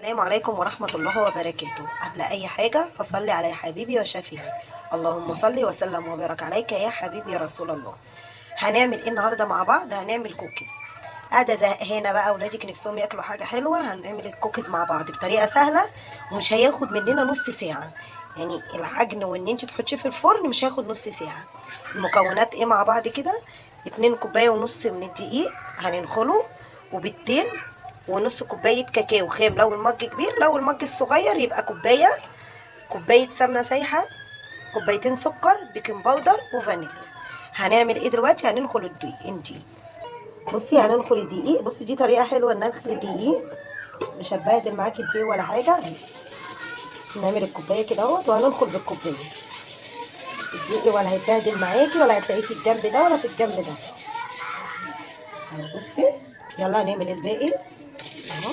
السلام عليكم ورحمة الله وبركاته. قبل أي حاجة فصلي على حبيبي وشفيعي، اللهم صل وسلم وبارك عليك يا حبيبي يا رسول الله. هنعمل ايه النهارده مع بعض؟ هنعمل كوكيز. قاعدة زهقانة بقى، ولادك نفسهم ياكلوا حاجة حلوة، هنعمل الكوكيز مع بعض بطريقة سهلة ومش هياخد مننا نص ساعة. يعني العجن وان انت تحطيه في الفرن مش هياخد نص ساعة. المكونات ايه مع بعض كده؟ 2.5 كوباية من الدقيق هننخله، وبيضتين، ونص كوباية كاكاو خام لو المج كبير، لو المج الصغير يبقى كوباية، كوباية سمنة سايحة، كوبايتين سكر، baking powder وفانيليا. هنعمل ايه دلوقتي؟ هننخل الدقيق. بصي هننخل الدقيق. بصي دي طريقة حلوة ان ننخل الدقيق، مش هتبهدل معاكي الدقيق ولا حاجة. نعمل الكوباية كده اهوت وهننخل بالكوباية الدقيق، ولا هيتبهدل معاكي ولا هتلاقيه في الجنب ده ولا في الجنب ده. بصي يلا هنعمل الباقي اهو.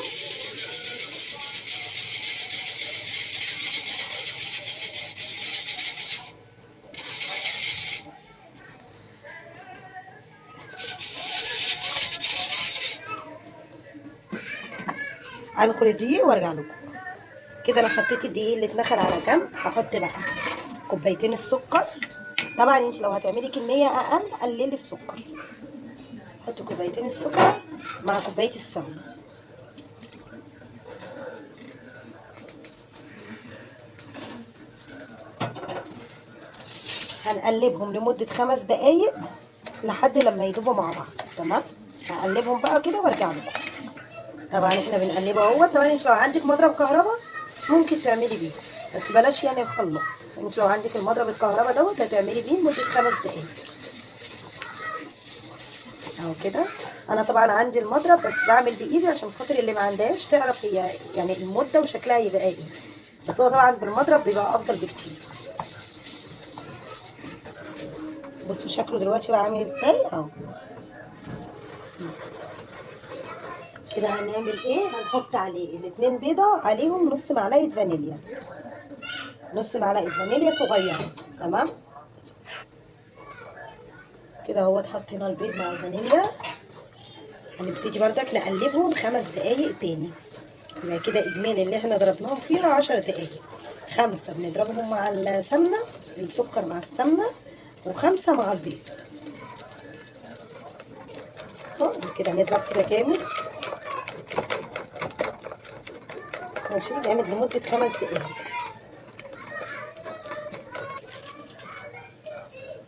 هنخل الدقيق وارجع لكم. كده انا حطيت الدقيق اللي اتنخل على جنب. هحط بقى كوبايتين السكر. طبعا انت لو هتعملي كمية اقل قللي السكر. حطي كوبايتين السكر مع كوباية السمنة. هنقلبهم لمدة 5 دقايق لحد لما يدوبوا مع بعض. تمام، هقلبهم بقى كده وارجع لكم. طبعا احنا بنقلبه اهوت. طبعا انت لو عندك مضرب كهرباء ممكن تعملي بيه، بس بلاش يعني الخلاط. انت لو عندك المضرب الكهرباء دوت هتعملي بيه لمدة 5 دقايق اهو كده. انا طبعا عندي المضرب بس بعمل بايدي عشان خاطر اللي ما عندهاش تعرف هي يعني المدة وشكلها يبقى ايه، بس هو طبعا بالمضرب بيبقى افضل بكتير. بصوا شكله دلوقتي بقى عامل ازاي اهو كده. هنعمل ايه؟ هنحط عليه الاتنين بيضة، عليهم نص معلقه فانيليا، نص معلقه فانيليا صغيرة. تمام كده اهوت. حطينا البيض مع الفانيليا. هنبتدي بردك نقلبهم 5 دقايق تاني. يبقى كده اجمالي اللي احنا ضربناهم فيها 10 دقايق. 5 بنضربهم مع السمنة، السكر مع السمنة، و5 مع البيض. كده نضرب كده جامد ماشي، جامد لمدة 5 دقايق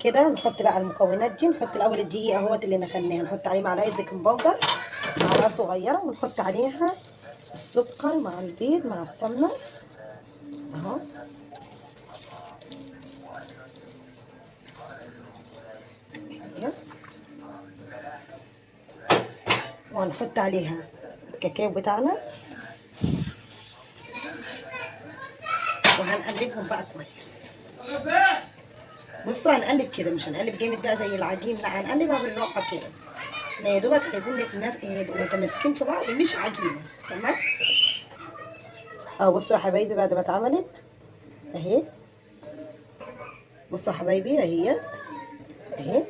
كده. نحط بقى المكونات دي. نحط الاول الدقيق اهوت اللي نخلناه، نحط عليه معلقه baking powder، معلقه صغيرة، ونحط عليها السكر مع البيض مع السمنة اهو. وهنحط عليها الكاكاو بتاعنا وهنقلبهم بقى كويس. بصوا هنقلب كده، مش هنقلب جامد بقى زي العجين، لا هنقلبها بالراحة كده. احنا يا دوبك عايزين الناس يبقوا متماسكين في بعض، مش عجينه. تمام اهو. بصوا يا حبايبي بعد ما اتعملت اهي. بصوا يا حبايبي اهيت اهي.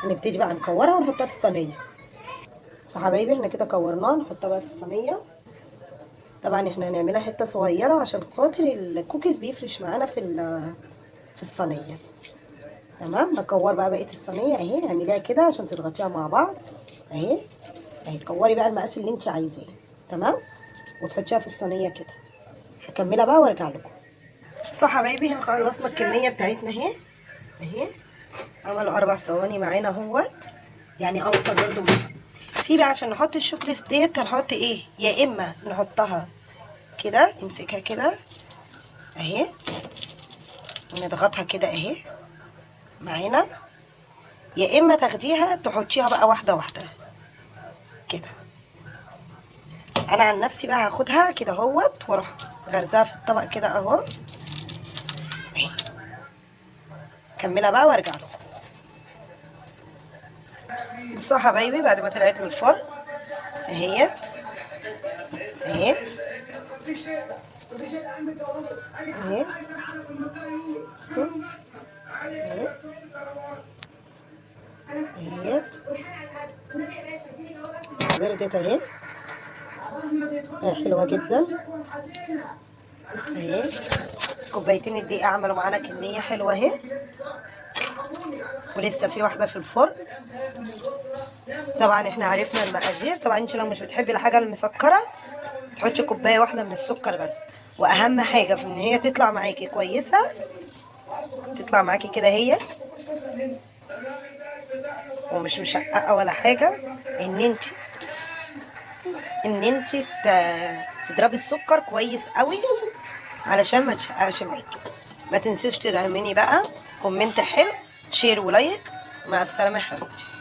هنبتدي بقى نكورها ونحطها في الصينية. بصوا يا حبايبي احنا كده كورناها، نحطها بقى في الصينية. طبعا احنا هنعملها حتة صغيرة عشان خاطر الكوكيز بيفرش معانا في الصينية. تمام، نكور بقى بقية الصينية اهي. اعمليها كده عشان تضغطيها مع بعض اهي اهي. كوري بقى المقاس اللي انت عايزاه. تمام، وتحطيها في الصينية كده. هكملها بقى وارجع لكم. صح حبايبي احنا خلصنا الكمية بتاعتنا اهي اهي. عملوا 4 صواني معانا اهوت، يعني اوفر برضو. في بقى عشان نحط الشوكليت ديت هنحط ايه؟ يا اما نحطها كده، نمسكها كده اهي ونضغطها كده اهي معانا، يا اما تاخديها تحطيها بقى واحدة واحدة كده. انا عن نفسي بقى هاخدها كده اهوت واروح غرزها في الطبق كده اهو اهي. كملها بقى وارجع لكم. بصوا يا حبايبي بعد ما طلعت من الفرن اهيت اهي اهي. بصوا اهي اهيت، بردت اهي. حلوة جدا اهي. كوبايتين الدقيق عملوا معانا كمية حلوة اهي، ولسه في واحدة في الفرن. طبعا احنا عرفنا المقادير. طبعا انت لو مش بتحبي الحاجة المسكره تحطي كوباية واحدة من السكر بس. واهم حاجة في ان هي تطلع معاكي كويسة، تطلع معاكي كده هي ومش مشققه ولا حاجة، ان انت تضربي السكر كويس قوي علشان ما تشققش معاكي. ما تنسيش تدعميني بقى comment حلو، share و like. مع السلامة يا حبيبتي.